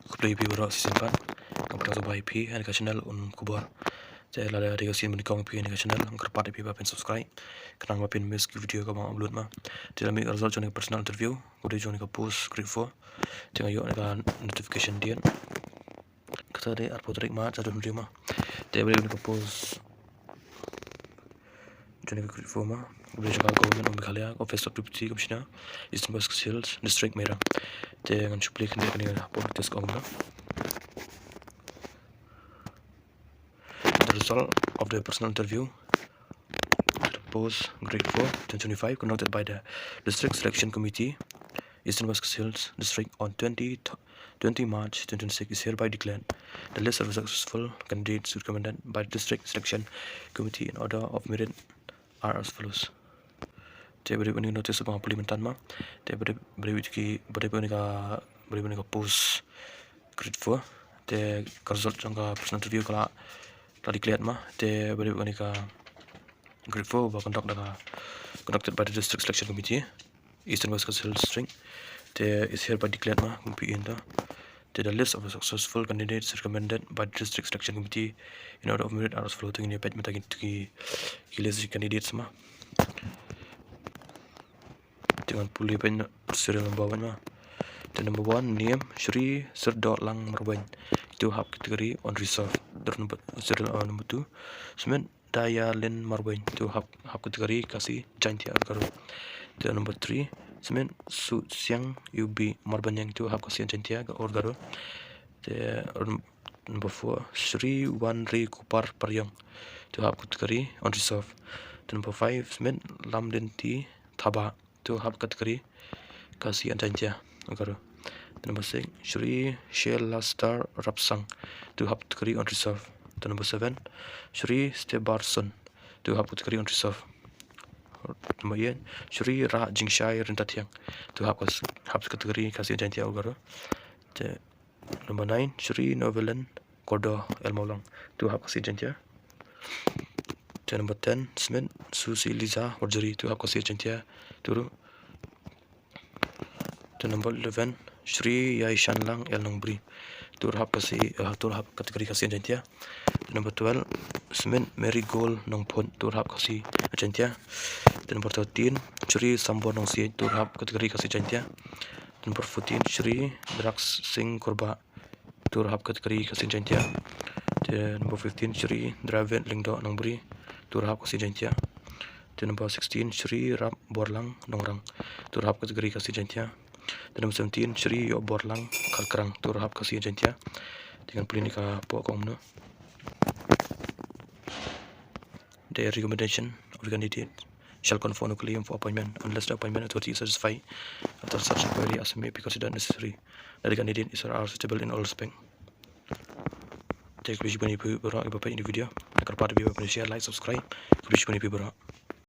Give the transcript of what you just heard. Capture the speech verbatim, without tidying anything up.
Khublei ïa phi baroh shisien pat. Nga pdiang sngewbha ïa phi ha kane ka channel Un Khubor. Te lada dei ka sien ba nyngkong phi ha kane ka channel, nga kyrpad ïa phi ba phin subscribe khnang ba phin miss ki video kaba nga upload ma. Te la mih ka result jong kane ka personal interview, kaba dei jong kane ka post grade four. Te nga ïoh kane ka notification dien. Kata dei arphew tarik March, arphew hynriew ma. Te ba dei kane ka post jong kane ka grade four ma, kaba dei jong ka Government of Meghalaya, Office of Deputy Commissioner, Eastern West Khasi Hills District, Mairang. Te ngan shu plie khyndiat kane hapoh notice ka ong kumne. The result of the personal interview, the post grade four, twenty twenty-five, conducted by the District Selection Committee, Eastern West Khasi Hills District, on twenty, twenty March twenty twenty-six is hereby declared. The list of successful candidates recommended by the District Selection Committee in order of merit are as follows. Te ba dei ba dei notice ba nga pule mynta ma. Te ba dei ba dei ki ba dei ba dei ka ba dei ba dei ka post grade four. Te ka result jong ka personal interview ka la, la declare ma. Te ba dei ba dei ka grade four ba conduct da ka, conducted by the District Selection Committee, Eastern West Khasi Hills District. Te is hereby declared ma, kum phi ïohi mynta. Te the list of successful candidates recommended by the District Selection Committee in order of merit are as follows. Te ngin ïa peit mynta ki, ki list candidates ma. Te ngan pule peit na serial number one ma. Te number one, name, Shri Sirdohlang Marbaiñ. Te u hap category unreserved. Te number, serial, uh, number two, Smit Dayalin Marbaiñ. Te u hap, hap category Khasi Jaiñtia or Garo. Te number three, Smit Susiang Yubi Marbaniang. Te u hap Khasi Jaiñtia or Garo. Te, um, number four, Shri Wanri Kupar Pariang. Te u hap category unreserved. Te number five, Smit Lamdinti Thaba. Te u hap category Khasi and Jaiñtia, Garo. Te number six, Shri Shelastar Rapsang. Te u hap category unreserved. Te number seven, Shri Stebarson. Te u hap category unreserved. Number eight, Shri Rah Jingshai Ryntathiang. Te u hap kas-, hap category Khasi and Jaiñtia or Garo. Te number nine, Shri Novelan Kodo El Mawlang. Te u hap Khasi Jaiñtia. Te number ten, Smit Susi Liza Warjri. Te u hap Khasi Jaiñtia. Te ru. Te number eleven, Shri Yaishanlang El Nongbri. Te u hap Khasi, uh, te u hap category Khasi Jaiñtia. Te number twelve, Smit Marigold Nongphut. Te u hap Khasi Jaiñtia. Te number thirteen, Shri Sambor Nongsiej. Te u hap category Khasi Jaiñtia. Number fourteen, Shri Drak Singh Kurbah. Te u hap category Khasi Jaiñtia. Te number fifteen, Shri Dravid Lyngdoh Nongbri. Te u hap Khasi Jaiñtia. Te number sixteen, Shri Rap Borlang Nongrang. Te u hap category Khasi Jaiñtia. Te number seventeen, Shri Yoh Borlang Kharkrang. Te u hap Khasi Jaiñtia. Te ngan pule ïa ka pdeng ka ong kumne. The recommendation of the candidate shall confer no claim for appointment unless the appointment authority is satisfied after such inquiry as may be considered necessary that the candidate is or are suitable in all respect. Te khublei shibun ïa phi baroh kiba peit ïa kane ka video. Kyrpad ïa phi ba phin share, like, subscribe. Khublei shibun ïa phi baroh.